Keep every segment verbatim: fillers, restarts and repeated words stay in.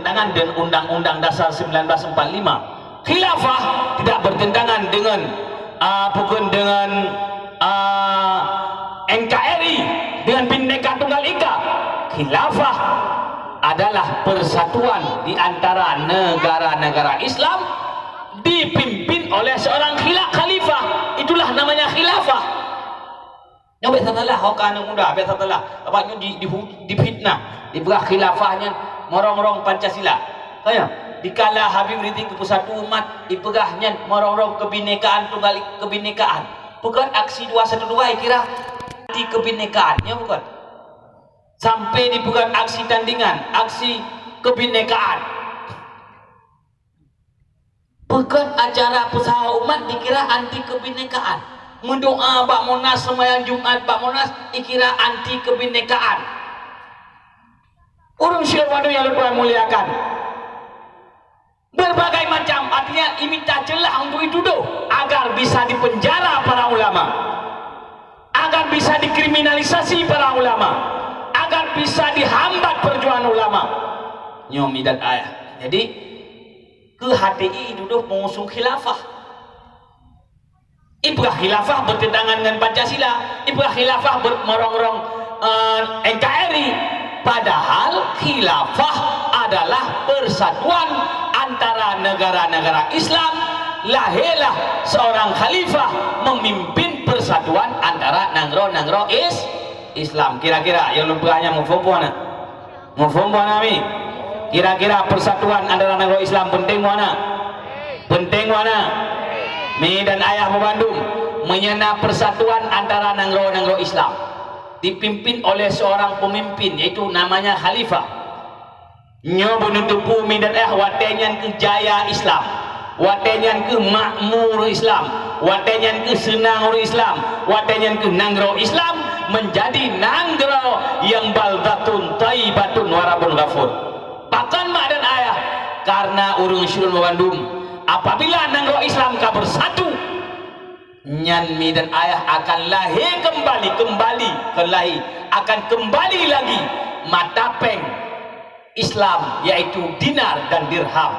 Dengan Undang-Undang Dasar sembilan belas empat lima. Khilafah tidak bertentangan dengan, ah, bukan dengan, ah, N K R I, dengan Bhinneka Tunggal Ika. Khilafah adalah persatuan di antara negara-negara Islam dipimpin oleh seorang khila-, khalifah. Itulah namanya khilafah. Nyoe biasa salah, ho ka aneuk muda, biasa salah. Awak nyoe di, di, difitnah, dipeugah khilafah nyan meurong-rong Pancasila. Tanya, dikala Habib Rizik geupeusatu umat, dipeugah nyan meurong-rong kebinekaan tunggal, kebinekaan. Peugah aksi dua satu dua kira anti kebinekaan, ya bukan? Sampai dipeugah aksi tandingan, aksi kebinekaan. Peugét acara peusaha umat dikira anti kebinekaan. Meudoa bak Monas, seumayang Jumat bak Monas, dikira anti kebinekaan. Ureuëng syiek waduh nyang lôn muliakan. Berbagai macam, artinya, imita celah untuk dituduh agar bisa dipenjara para ulama, agar bisa dikriminalisasi para ulama, agar bisa dihambat perjuangan ulama. Nyoe midan ayah. Jadi, keu H T I dituduh mengusung khilafah. Ipeugah khilafah bertentangan dengan Pancasila, ipeugah khilafah ber-, meurong-rong, eh, N K R I. Padahal khilafah adalah persatuan antara negara-negara Islam. Lahirlah seorang khalifah memimpin persatuan antara nanggroe-nanggroe Is-, Islam. Kira-kira nyang lôn peugah nyan muphom-phom na? Muphom bah na mi? Kira-kira persatuan antara nanggroe Islam penting bah na? Penting bah na? Mi dan ayah beubandum, meunyoe na persatuan antara nanggroe-nanggroe Islam dipimpin oleh seorang pemimpin, yaitu namanya khalifah. Nyoe beuneuteupeu mi dan ayah watée nyan keu jaya Islam. Watée nyan keuh makmu ureuëng Islam, watée nyan keuh seunang ureuëng Islam, watée nyan keuh nanggroe Islam menjadi nanggroe nyang baldatun thaibatun wa rabbun ghafur. Pakon mak dan ayah? Karena ureuëng syedara bandum, apabila nanggroe Islam ka beusatu, nyan mi dan ayah akan lahé keumbali, keumbali, keumbali, akan keumbali lagi mata péng Islam, yaitu dinar dan dirham.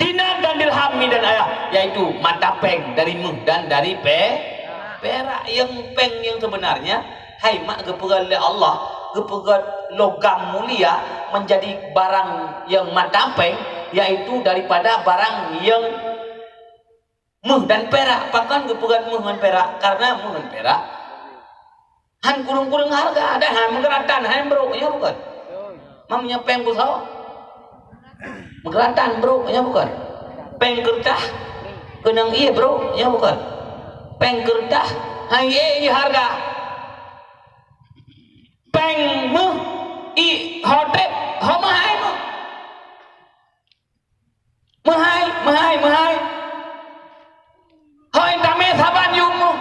Dinar dan dirham mi dan ayah, yaitu mata péng dari méuh dan dari pe-, perak. Nyang péng nyang sebenarnya, hai mak geupeugah lé Allah, geupeugah logam mulia menjadi barang nyang mata péng, yaitu daripada barang nyang méuh dan perak. Pakon geupeugah méuh ngon perak? Karena méuh ngon perak han kureueng-kureueng hareuga, dan han meugeuratan, han brok, nyo bukon? Mam nyo péng beusoe, meugeuratan brok, nyo bukon? Péng keureutah keunong ié brok, nyo bukon? Péng keureutah han ié jih hareuga. Péng méuh i ho trép, ho meuhai méuh. Meuhai, meuhai, meuhai. Hôi tamé saban yum méuh.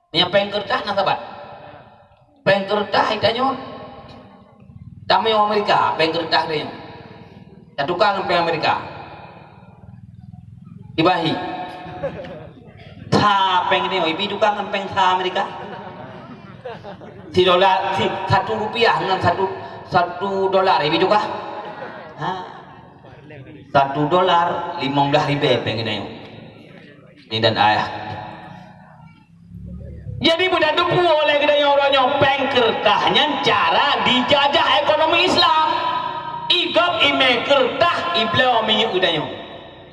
Nyang péng keureutah na saban. Péng keureutah i tanyoe. Tamé u Amerika, péng keureutah deh. Tatukang péng Amerika. Ibahi. Sa péng nyoe, ibi tukang péng sa Amerika. Si dolar, si satu rupiah ngon satu, satu dolar, ibi tukang. Ha. Satu dolar limong blaih ribèe péng geutanyoe. Ni dan ayah. Jadi, beutateupeue oleh geutanyoe uroe nyoe péng keureutah nyan cara dijajah ekonomi Islam. I gob imè keureutah, ibloe minyeuk geutanyoe.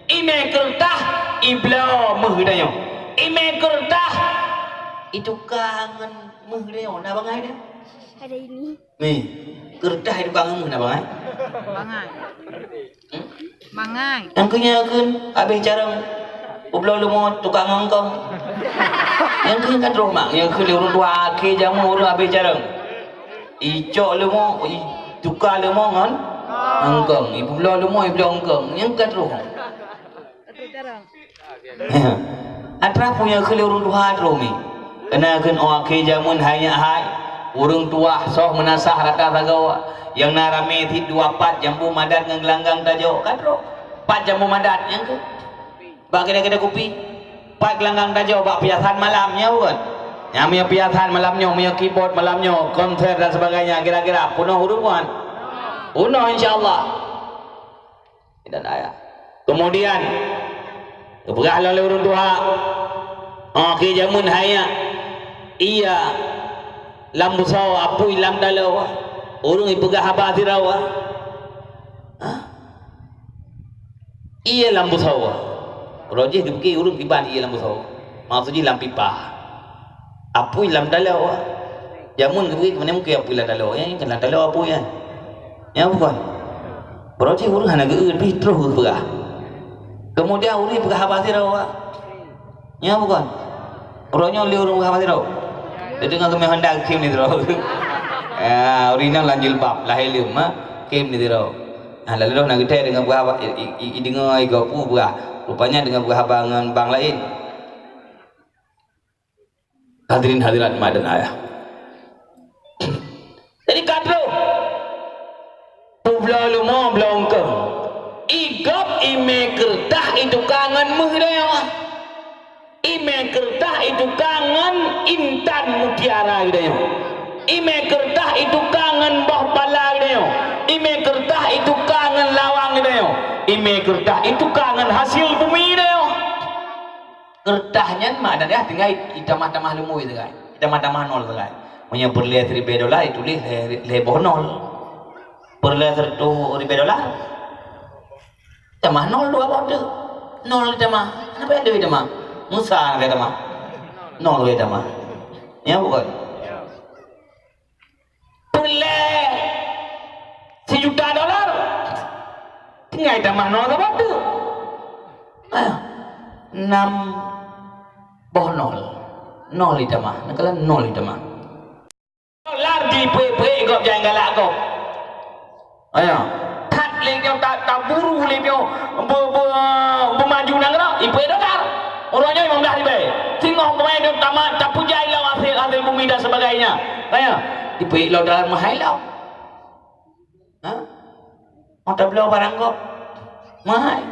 Imè keureutah, ibloe méuh geutanyoe. Imè keureutah, ituka ngon méuh geutanyoe. Na bangai nyan? Ada ini. Ni, keureutah ituka ngon méuh na bangai? Bangai. Hmm? Bangai. Nyang keu nyan kheun habéh carông. Ubloe leumo tuka ngon eungkong. Nyang kheun ka troh mak, nyang kheun lé ureueng tuha akhé jameun ureueng habéh carông. Icok leumo, ituka leumo ngon eungkong. Ibloe leumo, ibloe eungkong. Nyang ka troh. Atra punya keu lé ureueng tuha droe mi. Keunan kheun, oh, akhé jameun hai nyak hai. Ureueng tuha soh meunasah rata sagoe. Nyang na ramé cit dua pat jambu madat ngon geulanggang tajok. Ka droe. Pat jambu madat nyang keu. Bak kedai-kedai kupi. Pat geulanggang tajok bak piasan malam nyoe bukan? Nyang meunyoe piasan malam nyoe, meunyoe keyboard malam nyoe, konser dan sebagainya, kira-kira peunoh ureueng bukan? Peunoh insya Allah. Dan ayah. Kemudian, geupeugah lom lé ureuëng tuha, "Oh, keu jameun hai nyak, ie lam beusoe, apui lam taloe." Ureuëng ipeugah haba sidroe. Hah? Ie lam beusoe. Uroe jih geupike ureuëng kiban ie lam beusoe. Maksud jih lam pipa. Apui lam taloe. Jameun geupike keumanö mungken apui lam taloe. Eh, kan lam taloe apui kan. Ya bukan? Uroe jih ureuëng hana geueu pih troh geupeugah. Kemudian ureuëng peugah haba sidroe. Ya bukan? Uroe nyoe lé ureuëng peugah haba sidroe. Dia dengar kami Honda kim ni sidroe. Ah, ureuëng nang lanjil bab lahé leuem, ha? Kim ni sidroe. Nah, lalu dah nak geutai dengan peugah haba, i, i, i, i dengar i gau peugah. Rupanya dengan peugah haba ngon bang lain. Hadirin hadirat mak dan ayah. Jadi ka troh. Peubloe leumo bloe eungkeung. I gob imé keureutah itukang ngon méuh geutanyoe. Imé keureutah itukang ngon intan mutiara geutanyoe. Imé keureutah itukang ngon boh pala geutanyoe. Imé keureutah itukang ngon lawang geutanyoe. Imé keureutah itukang ngon hasil bumi geutanyoe. Keureutah nyan makna tinggai itamah-tamah lumbôi sagai, itamah-tamah nol sagai. Meunyoe peureulée siribée dolar, ituléh lhée, lhée boh nol. Peureulée siratoh ribée dolar, tamah nol dua boh teuk. Nol tamah. Kenapa yang deui tamah? Musa yang tamah. Nol yang tamah. Ya bukan? Peureulée sijuta dolar, tinggai tamah nol saboh teuk. Ah, nam boh nol. Nol itamah, neukalon nol itamah. Dolar jipeuék-peuék gob nyang galak gob. Aya, that lé nyoe ta-, taburu lé nyoe be-, be-, beumaju nanggroe, ipeuék dolar. Uroe nyoe limong blaih ribée. Singoh keumae nyoe tamat, tapuja ilong hasil, hasil bumi dan sebagainya. Aya, ipeuék lom dolar meuhai lom. Ha? Oh, tabloe barang gob meuhai.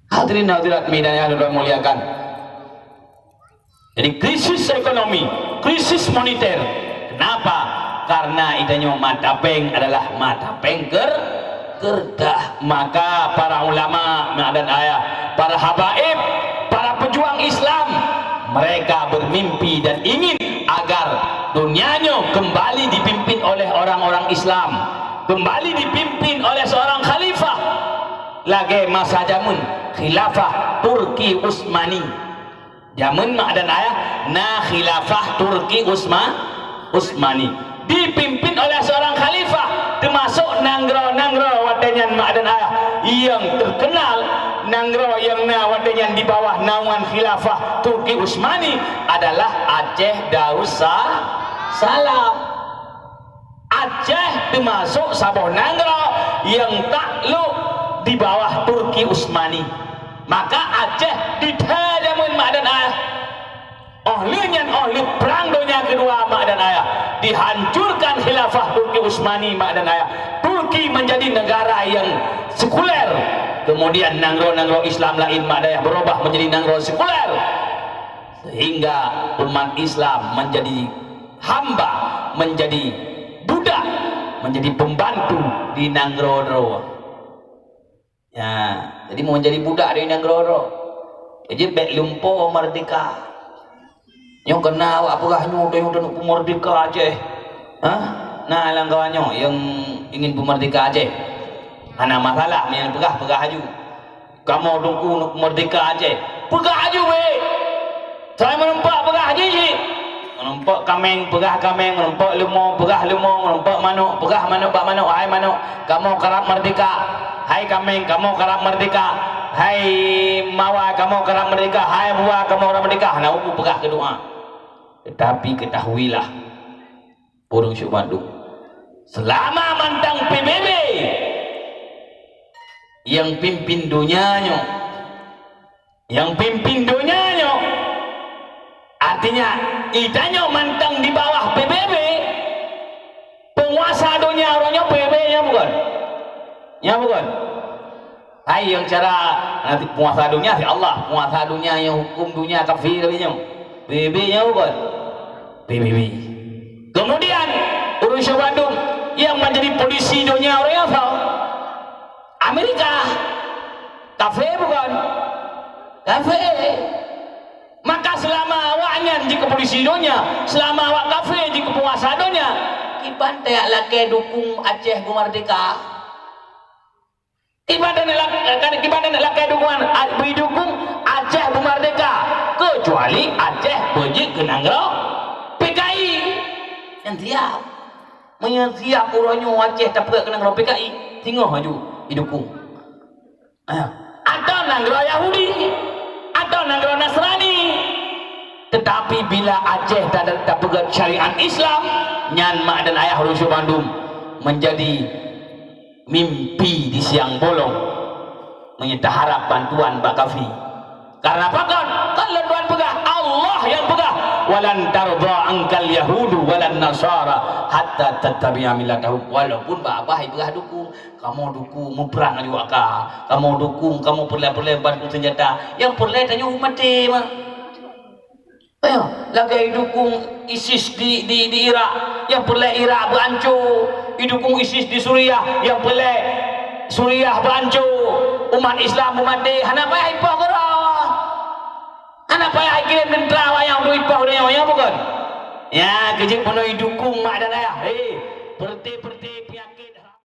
Hadirin hadirat media yang Allah muliakan. Jadi krisis ekonomi, krisis moneter. Kenapa? Karena itanyoe mata péng adalah mata péng ker-, keureutah. Maka para ulama, mak dan ayah, para habaib, para pejuang Islam, mereka bermimpi dan ingin agar dunia nyoe kembali dipimpin oleh orang-orang Islam, kembali dipimpin oleh seorang khalifah. Lagée masa jameun khilafah Turki Utsmani. Jameun mak dan ayah na khilafah Turki Utsma-, Utsmani, dipimpin oleh seorang khalifah, teumasuk nanggroe-nanggroe watée nyan mak dan ayah nyang terkenal, nanggroe nyang na watée nyan di bawah naungan khilafah Turki Utsmani adalah Aceh Darussalam. Aceh teumasuk saboh nanggroe nyang takluk di bawah Turki Utsmani. Maka Aceh dithée jameun mak dan ayah. Oh lheueh nyan, oh lheueh Perang Donya Keudua mak dan ayah, dihancurkan khilafah Turki Utsmani mak dan ayah. Turki menjadi negara yang sekuler. Kemudian nanggroe-nanggroe Islam lain mak dan ayah berubah menjadi nanggroe sekuler. Sehingga umat Islam menjadi hamba, menjadi budak, menjadi pembantu di nanggroe droe. Ya, jadi mau jadi budak di nanggroe droe. Jadi bék lumpo merdeka. Nyoe keunan awak peugah nyoe, nyoe, nyoe peumerdeka Aceh. Hah? Na lam kawan nyoe nyang ingin peumerdeka Aceh? Hana masalah, meunyoe peugah, peugah aju. Kamoe Teungku neuk merdeka Aceh. Peugah aju bék. Soai meureumpok peugah jih cit. Meureumpok kaméng, peugah kaméng, meureumpok leumo, peugah leumo, meureumpok manok, peugah manok bak manok, hai manok, kamoe karab merdeka. Hai kaméng, kamoe karab merdeka. Hai mawa, kamoe karab merdeka. Hai bua, kamoe karab merdeka. Hana umu peugah keu doa. Tetapi ketahuilah, Ureuëng syedara bandum, seulama mantong P B B nyang pimpin donya nyoe, nyang pimpin donya nyoe, artinya, geutanyoe mantong di bawah P B B, peunguasa donya uroe nyoe P B B, nyo bukon? Nyo bukon? Hai nyang cara nanti peunguasa donya si Allah, peunguasa donya nyang huköm donya kafé lagée nyoe. P B B nyoe bukon? P B B. Kemudian, ureuëng syedara bandum nyang manjadi polisi donya uroe nyoe soe? Amerika. Kafé bukan? Kafé. Maka selama awaknyan jikeupolisi donya, selama awak kafé jikeupenguasa donya, kiban tajak lakée dukung Aceh beumerdeka? Kiban tajak lak-, kiban tajak lakée dukungan, a, bri dukung Aceh beumerdeka, keucuali Aceh beujeuet keu nanggroe P K I. Nyan siap. Meunyoe siap uroe nyoe Aceh tapeugét keu nanggroe P K I, singoh aju idukung. Ah, atau nanggroe Yahudi, atau nanggroe Nasrani. Tetapi bila Aceh ta-, tapeugét syariat Islam, nyan mak dan ayah ureuëng bandum menjadi mimpi di siang bolong, meunyoe taharab bantuan bak kafé. Karena pakon? Kan lôn Tuhan peugah, Allah nyang peugah, "Walan tardha ankal yahudu walan nasara hatta tattabi'a millatahum." Walaupun bak babah ipeugah dukung, kamoe dukung muprang aju aka, kamoe dukung, kamoe peureulée-peureulée bantu seunjata, nyang peureulée tanyoe maté mah. Ayo, lagée idukung ISIS di, di, di Irak, nyang peureulée Irak beuancô, idukung ISIS di Suriah, nyang peureulée Suriah beuancô, umat Islam meumaté, hana payah ipoh keudroe. Hana payah ikirém teuntra awak nyang untuk ipoh keudroe, ya bukan? Ya, keu jeuet bunoe idukung mak dan ayah. Hei, peureuté-peureuté